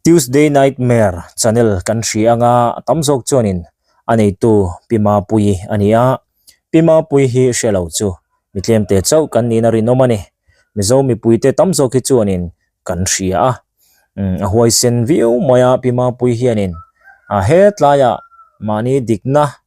Tuesday Nightmare channel kan hria anga a tam zawk chuanin a neitu Pi Mapuii a ni a, Pi Mapuii hi hre lo chu mi tlemte chauh kan nihna rinawm a ni. Mizo mipuite tam zawk hi chuanin kan hria a, a huaisen viau mai a Pi Mapuii hianin a hetlaiah mahni dikna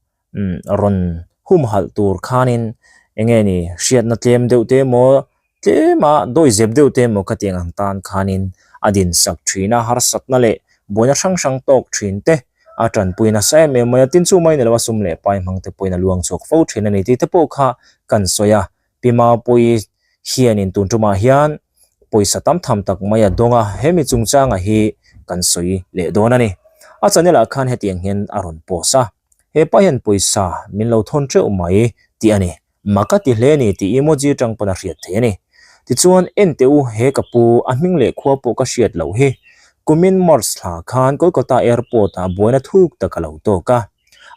rawn humhalh tur khanin enge ni hriatna tlem deuh te emaw tlema dawi zep deuh te emaw khatiang ang tan khanin a din sak thin a, harsatna leh buaina hrang hrang tawk thin te a tanpui nasa em em mai a, tin chu mai ni lo a sum leh pai hmang te pawhin a luang chhuak fo thin a ni tih te pawh kha kan sawi a, Pi Mapuii hianin tun tumah hian pawisa tam tham tak mai a dawng a, hemi chungchanga hi kan sawi leh dawn a ni. A channel ah khan hetiang hian a rawn post a, hepa hian pawisa min lo thawn teuh mai tih a ni, mak a ti hle a ni tih emoji atang pawn a hriat theih a ni. Tichuan en teh u he ka pu a hming leh khua pawh ka hriat loh hi kumin March thla khan Kolkata airport ah buaina thuk tak a lo tawk a.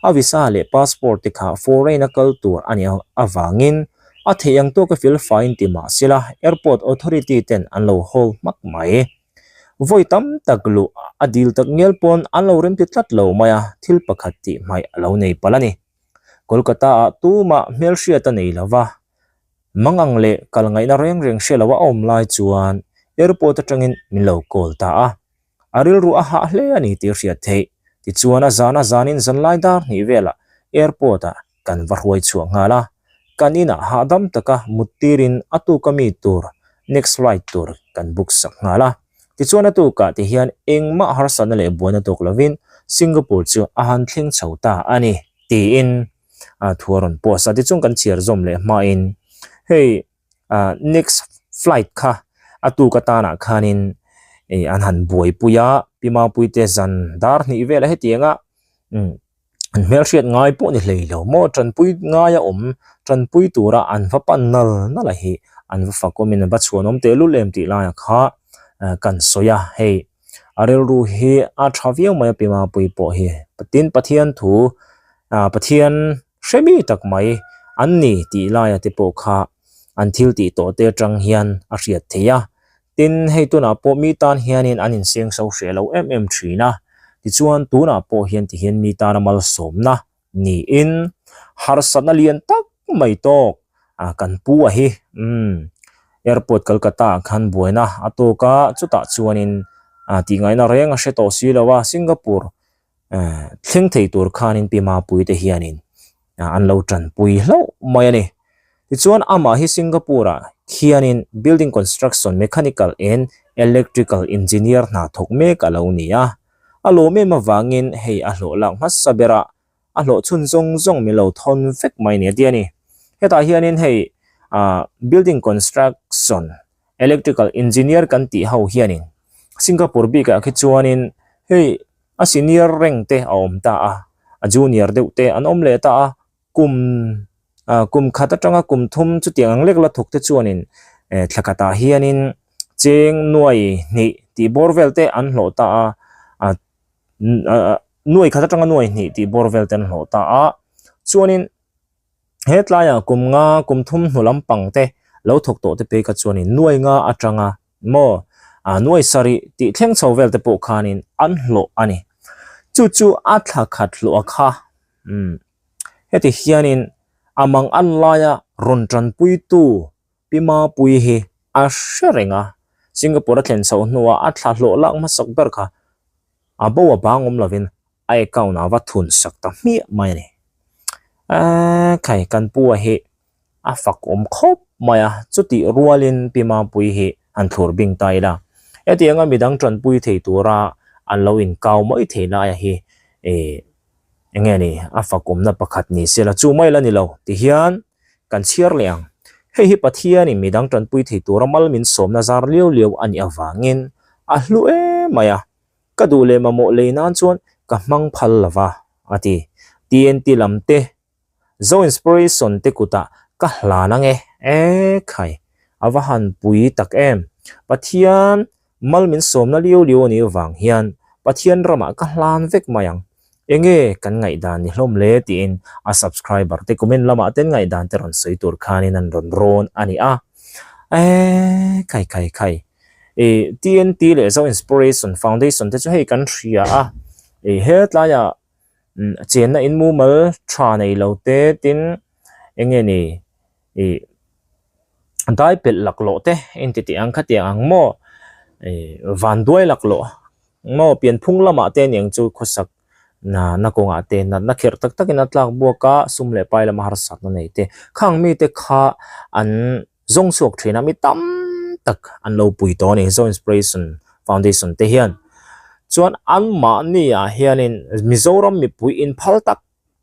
A visa leh passport te kha foreign a kal tur a nih avangin a theih ang tawka fel faiin ti mah sela airport authority ten an lo hold hmak mai. Vawi tam tak luh a dil tak ngial pawn an lo remti tlat lo mai a, thil pakhat tih hmaih a lo nei palh a ni. Kolkata ah tumah hmelhriat a nei lova, mangang leh kal ngaihna reng reng hre lo a awm lai chuan airport atangin min lo call ta a. A rilru a hah hle a ni tih a hriat theih. Tichuan a zan a zanin zanlai dar hnih velah airport ah kan va hruai chhuah nghal a. Kan inah hahdam taka mut tirin a tuka mi tur next flight tur kan book sak nghal a. Tichuan a tukah ti hian engmah harsatna leh buaina tawk lovin Singapore chu a han thleng chho ta a ni tiin thu a rawn post a. Tichuan kan chhiar zawm leh hmain hei ah next flight kha a tuk atanah khanin ih an han buaipui a pi Mapuite zan dar hnih velah hetiang a umm an hmelhriat ngai pawh ni hlei lo maw tanpui ngai a awm tanpui tura an va pan nal nal a hi an va fakawmin an va chhuanawm tehlul em tih laiah kha kan sawi a hei a rilru hi a tha viau mai a pi Mapuii pawh hi tin Pathian thu ah Pathian. Hre mi tak mai an ni tih laia te pawh kha an thil tih tawh te atang hian a hriat theih a. Tin, hei tunah pawh mi tan hianin an inseng so hreh lo em em thin a. Tichuan, tunah pawh hian ti hian mi tana malsawmna niin harsatna lian tak mai tawk a kan pu a hi. Umm, airport Kolkata ah khan buaina a tawk a, chutah chuanin tihngaihna reng a hre tawh si lo a, Singapore thleng thei tur khanin Pi Mapuii te hianin an lo tanpui hlauh mai a ni. Tichuan amah hi Singapore ah khianin building construction mechanical and electrical engineer hna thawk mek a lo ni a. A lawm em avangin hei a hlawh lak hmasa berah a hlawh chhun zawng zawng min lo thawn vek mai ni a ti a ni. Hetah hianin hei building construction electrical engineer kan tih ho hianin Singapore bikah khi chuanin hei a senior rank te a awm ta a, a junior deuh te an awm leh ta a, kum ah kum khat atanga kum thum chutiang ang lek la thawk te chuanin eh thla khatah hianin cheng nuai hnih tih bawr vel te an hlawh ta a, ah nuai khat atanga nuai hnih tih bawr vel te an hlawh ta a, chuanin he tlaiah kum nga kum thum hnu lampang te lo thawk tawh te phei kha chuanin nuai nga atanga Maw? A nuai sarih tih thleng chho vel te pawh khanin an hlawh a ni. Chu chu a thla khat hlawh a kha. Umm. Heti hianin a mang an laia rawn tanpuitu Pi Mapuii hi a hre reng a. Singapore a thlen chhoh hnuah a thla hlawh lak hmasak ber kha a bo a bang awm lovin a account ah va thun sak ta hmiah mai a ni. Eee khai kan pu a hi a fak awm khawp mai a, chutih rualin Pi Mapuii hi han thlur bing ta ila. Hetianga midang tanpui thei tura an lo inkau mai thei laia hi ih eng nge ni a fak awmna pakhat ni sela chu mai la ni lo tihian kan chhiar leh ang. Hei hi Pathianin midang tanpui thei tura mal min sawmna zar liau liau a nih avangin a hlu em mai a. Ka duh leh mamawh lei nan chuan ka hmang phal lo va, a ti. TNT lam te, Zo Inspiration te kutah ka hlan ang e. E khai, a va han pui tak em. Pathian mal min sawmna liau liau a nih vang hian Pathian ramah ka hlan vek mai ang. Enge kan ngaihdan ni hlawm le tiin a subscriber te comment lamah ten ngaihdan te rawn sawi tur khanin an rawn rawn a ni a. E khai khai khai. Ih TNT leh Zo Inspiration Foundation te chu hei kan hria a ih hetlaiah umm chenna in mumal tha nei lo te tin eng nge ni ih dai pelh laklawh te inti tih ang khatiang ang maw ih vanduai laklawh maw pianphung lamah te aniang chu khawsak na na kawngah te natna kherh tak takin a tlak buak a sum leh pai lama harsatna nei te khang mite kha an zawng chhuak thin a mi tam tak an lo pui tawh a ni Zo Inspiration Foundation te hian chuan anmahni ah hianin Mizoram mipui inphal tak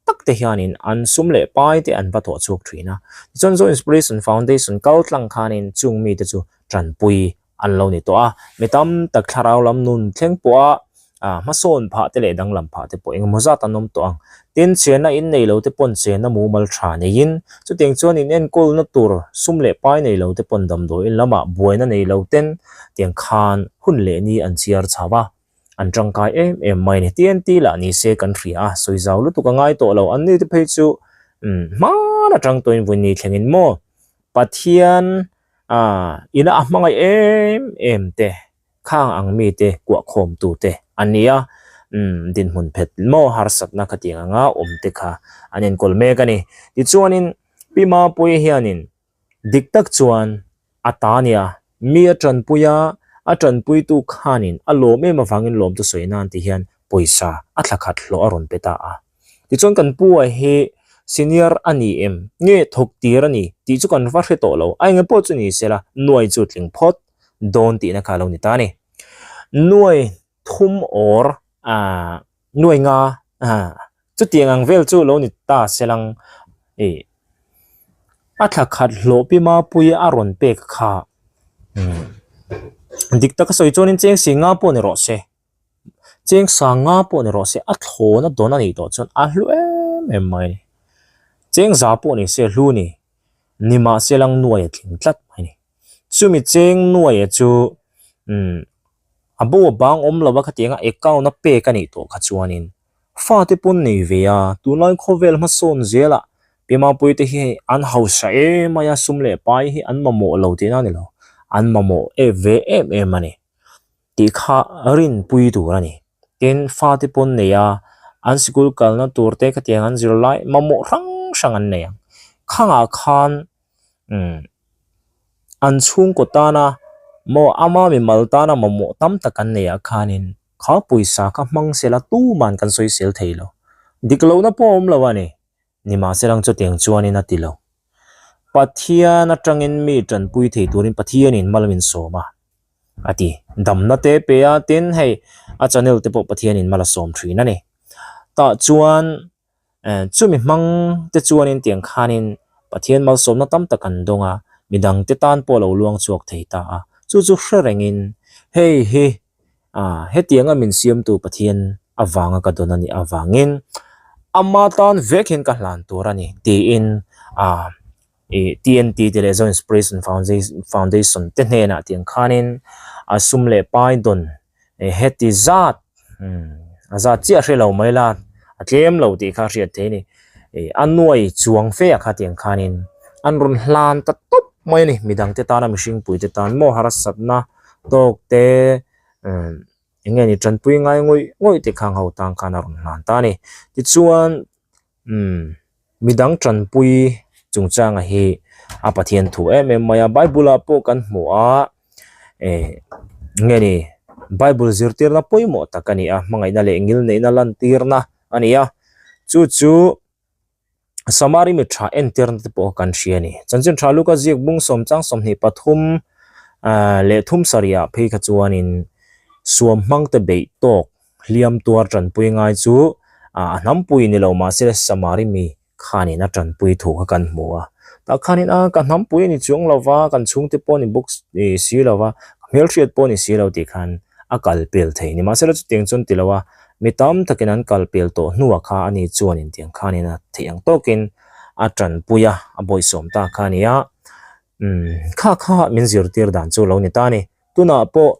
tak te hianin an sum leh pai te an va thawh chhuak thin a tichuan Zo Inspiration Foundation kal tlang khanin chung mite chu tanpui an lo ni tawh a, mi tam tak thlarau lam nun thleng pawha ah hmasawn phah te leh danglam phah te pawh engemaw zat an awm tawh ang. Tin, chenna in nei lo te pawn chenna mumal tha neiin chutiang chuan in enkawlna tur sum leh pai nei lo te pawn damdawiin lamah buaina nei lo ten tiang khan hun leh ni an chhiar chho a, an tangkai em em mai a ni. TNT lah ni se kan hria a, sawi zau lutuk a ngai tawh lo. An ni te phei chu umm hmaan atang tawhin vawiin thlengin maw Pathian A, ina a hmangaih em em te, khang ang mite kuah khawm tu te an ni a, umm dinhmun phet maw harsatna khatiang anga awm te kha an enkawl mek a ni. Tichuanin Pi Mapuii hianin dik tak chuan a ta nia, mi a tanpui a, a tanpuitu khanin a lawm em avangin lawm chu sawi nan ti hian pawisa a thla khat hlawh a rawn pe ta a. Tichuan kan pu a hi senior a ni em nge thawk tir a ni tih chu kan va hre tawh lo, a enge pawh chu ni sela nuai chu tling phawt dawn tihna kha a lo ni ta a ni. Nuai thum awr ah nuai nga ah chutiang ang vel chu lo ni ta selang ih a thla khat hlawh pi mapui a rawn pek kha umm dik taka sawi chuanin cheng si nga pawh ni rawh se. Cheng sang nga pawh ni rawh se a thlawn a dawn a nih tawh chuan a hlu em em mai a ni. Cheng za pawh ni se hlu ni nimahse lang nuai a tling tlat mai a ni. Chumi cheng nuai a chu umm a bo a bang awm lo a khatiang a account a pek a nih tawh kha chuanin fate pawn nei ve a tunlai khawvel hmasawn zelah Pimapui te hi an hausa em mai a sum leh pai hi an mamawh lo tihna a ni lo an mamawh ve em em a ni. tih kha rinpui tur a ni. Tin, fate pawn nei a, an sikul kalna tur te khatiang an zir lai mamawh hrang hrang an nei ang. Khangah khan umm an chhungkaw tana maw ama mimal tana mamawh tam tak an neih ah khanin kha pawisa kha hmang sela tuman kan sawisel thei lo. Dik lohna pawh a awm lo a ni. Nimahsela chutiang chuanin a ti lo. Pathian atangin mi tanpui thei turin Pathianin mal min sawm a, a ti. Damna te pe a, tin hei a channel te pawh Pathianin mal a sawm thin a ni. Tah chuan chumi hmang te chuanin tiang khanin Pathian malsawmna tam tak an dawng a, midang te tan pawh a lo luang chhuak thei ta a. Chu chu hre rengin hei hi Ah, hetianga min siamtu Pathian avanga ka dawn a nih avangin ama tan vek hian ka hlan tur a ni tiin ah ih TNT te leh Zo Inspiration Foundation te hnenah tiang khanin a sum leh pai dawn heti zat umm a zat chiah hre lo mai la a tlem lo tih kha a hriat theih a ni. Ih a nuai chuang fe ah kha tiang khanin an rawn hlan ta tawp mai a ni midangte tana mihring puite tan maw harsatna tawk te umm eng nge ni tanpui ngai ngawih ngawih te khang ho tang khan a rawn hlan ta a ni tichuan umm midang tanpui chungchanga hi a Pathian thu em em mai a bible ah pawh kan hmu a eh eng nge ni bible zirtirna pawimawh tak a ni a hmangaihna leh ngilneihna lantirna a ni a chu chu. Samari mi tha entirna te pawh kan hria a ni. Chanchin tha Luka ziak bung sawmchang 23 leh thum sarih ah phei kha chuanin suam hmang te beih tawk hliam tuar tanpui ngai chu a hnampui ni lo mahse Samari mi khanin a tanpui thu kha kan hmu a. Tah khanin a ka hnampui a ni chuang lo va, kan chhungte pawh a ni bawk si lo va, ka hmelhriat pawh a ni si lo tih khan a kal pel thei ni. Mahse chutiang chuan ti lo a, mi tam takin an kal pel tawh hnuah kha ani chuan intiang khanin a theih ang tawkin a tanpui a, a bawihsawm ta kha a ni a. Umm kha kha min zirtir dan chu lo ni ta a ni. Tunah pawh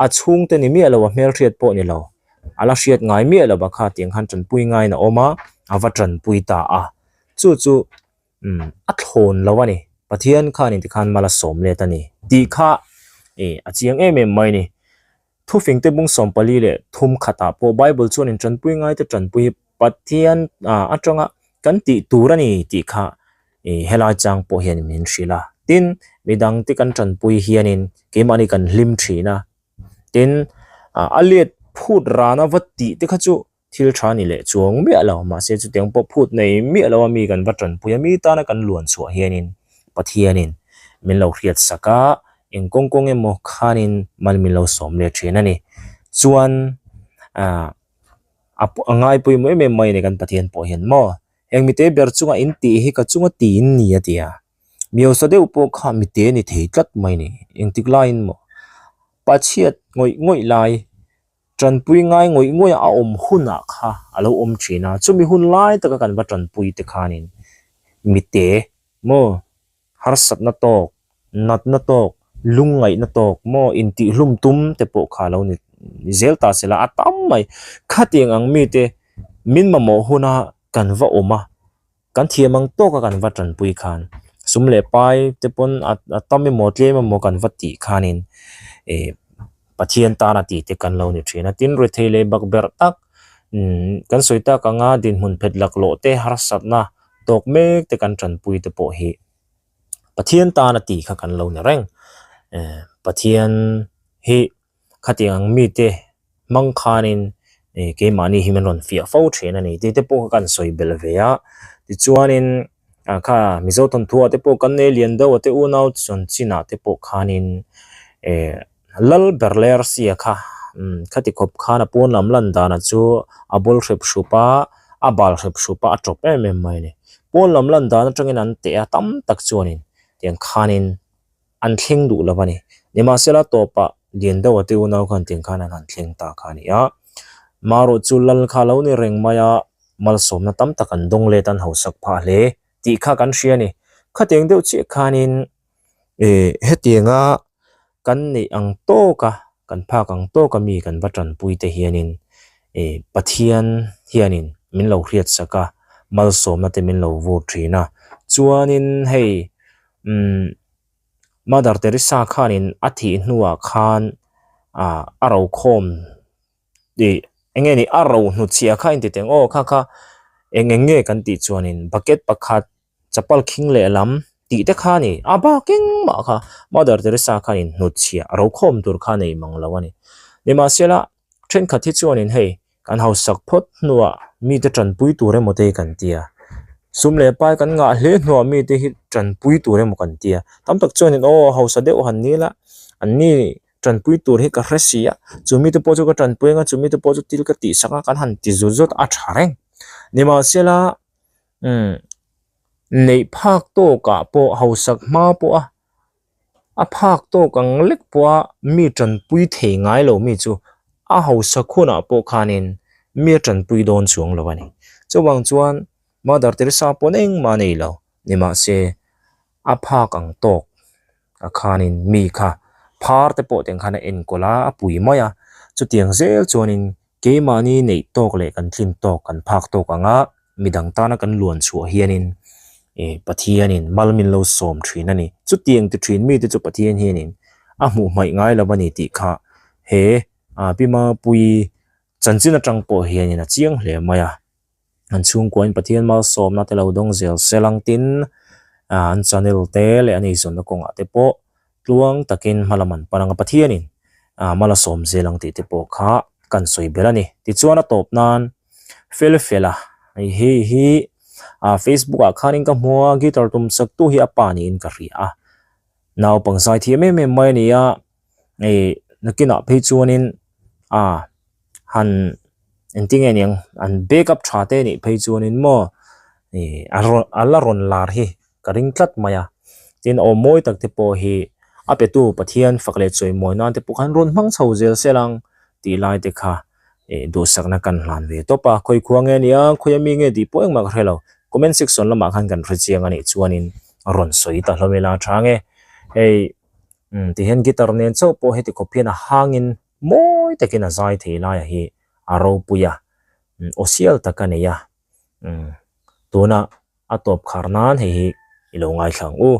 a chhungte ni miah lo, a hmelhriat pawh ni lo, a la hriat ngai miah lo a kha tiang khan tanpui ngaiin a awm a, a va tanpui ta a. Chu chu Umm a thlawn lo a ni. Pathian khan inti khan mal a sawm let a ni tih kha Ih a chiang em em mai a ni. Thufingte bung 43 khatah pawh Bible chuanin tanpui ngaite tanpui hi Pathian atanga kan tih tur a ni tih kha ih helai chang pawh hian min hrilh a. Tin, midangte kan tanpui hianin keimahni kan hlim thin a. Tin, a let phut rana va tih te kha chu thil tha ni leh chuang miah lo. Mahse chutiang pawh phut nei miah lo a mi kan va tanpui a, mi tana kan luan chhuah hianin Pathianin min lo hriat sak a, eng kawng kawng emaw khanin mal min lo sawm leh thin a ni. Chuan ah a ngai pawimawh em em mai a ni kan Pathian pawh hian maw eng mite ber chunga in tih hi ka chunga tiin ni a ti a. Miosa deuh pawh kha mite a ni thei tlat mai a ni. Engtik laiin maw Pachhiat ngawih ngawih lai Tanpui ngai ngawih ngawih a awm hunah kha a lo awm thin a, chumi hun lai taka kan va tanpui te khanin mite maw harsatna tawk, natna tawk, lungngaihna tawk maw intihhlum tum te pawh kha a lo ni zel ta se la a tam mai. Khatiang ang mite min mamawh huna kan va awm a. Kan thiam ang tawka kan va tanpui khan sum leh pai te pawn a tam emaw tlem emaw kan va tih khanin ih Pathian tana tih te kan lo ni thin a. Tin, rethei leh bakberh tak umm kan sawi tak anga dinhmun phet laklawh te harsatna tawk mek te kan tanpui te pawh hi Pathian tana tih kha kan lo ni reng. Eh Pathian hi Khatiang ang mite hmang khanin ih keimahni hi min rawn fiah fo thin a ni tih te pawh kha kan sawi belh ve a. Tichuanin ah kha Mizo thawnthuah te pawh kan nei lian deuh a te unau chanchinah te pawh khanin eh lal ber ler sia kha umm khati khawp khan a pawn lam lan danah chu a bawl hrep hrup a, a bal hrep hrup a, a tawp em em mai a ni. Pawn lam lan dan atangin an teh a tam tak chuanin tiang khanin an thleng duh lo a ni. Nimahsela tawpah lian deuh a te unau khan tiang khan an han thleng ta kha a ni a. Marawh chu lal kha lo ni reng mai a, malsawmna tam tak an dawng let an hausak phah hle tih kha kan hria a ni. Khatiang deuh chiah khanin ih hetianga kan neih ang tawka kan phak ang tawka mi kan va tanpui te hianin ih Pathian hianin min lo hriat sak a, malsawmna te min lo vur thin a. Chuanin hei Umm Mother Teresa khanin a thih hnuah khan ah a rokhawm ih eng nge ni a ro hnutchhiah kha inti teng aw kha kha eng eng nge kan tih chuanin bucket pakhat chapal khing lehlam tih te kha a ni a bak engmah kha Mother Teresa khanin hnutchhiah rokhawm tur kha a nei mang lo a ni. Nimahsela thenkhat hi chuanin hei Kan hausak phawt hnuah mite tanpui tur emaw te hi kan ti a, sum leh pai kan ngah hle hnuah mite hi tanpui tur emaw kan ti a, tam tak chuanin aw hausa deuh han ni la, an ni tanpui tur hi ka hre si a, chu mite pawh chu ka tanpui anga chu mite pawh chu thil ka tih sak a kan han ti zut zut a tha reng. Nimahsela umm neih phak tawkah pawh hausak hma pawh a. A phak tawk ang lek pawha mi tanpui thei ngai lo mi chu a hausak hunah pawh khanin mi a tanpui dawn chuang lo a ni. Chuvang chuan Mother Teresa pawn engmah a nei lo, nimahse a phak ang tawk a khanin mi kha phar te pawh tiang khan a enkawl a, a pui mai a. Chutiang zel chuanin keimahni neih tawk leh kan tlin tawk kan phak tawk ang a. Midang tana kan luan chhuah hianin ih Pathianin mal min lo sawm thin a ni. Chutiang ti thin mite chu Pathian hianin a hmuh hmaih ngai lo a ni tih kha he ah Pi Mapuii chanchin atang pawh hianin a chiang hle mai a. An chhungkuain Pathian malsawmna te lo dawng zel se lang tin ah an channel te leh an eizawnna kawngah te pawh tluang takin hma lam an pan ang a Pathianin ah mal a sawm zel ang tih te pawh kha kan sawi belh a ni. Tichuan a tawp nan fel fel a hei hei hi ah Facebook ah khanin ka hmu a guitar tum chak tu hi a pa niin ka hria a naupang zai thiam em em mai a ni a ih nakinah phei chuanin ah han engtin nge niang an backup tha te anih phei chuanin maw ih a rawn a la rawn lar hi. Ka ring tlat mai a, tin aw mawi tak te pawh hi a petu Pathian fak leh chawimawi nan te pawh khan rawn hmang chho zel sel ang tih lai te kha ih duhsakna kan hlan ve tawp a, khawi khua nge nia khawi ami nge tih pawh engmah ka hre lo, comment section lamah khan kan hre chiang a nih chuanin rawn sawi ta hlawm ila tha nge hei umm tihian guitar nen chauh pawh heti khawp hian a hangin mawi takin a zai thei laia hi a ropui a, aw sial tak a nei a, umm tuna. A tawp khar nan hei hi i lo ngaithla ang u.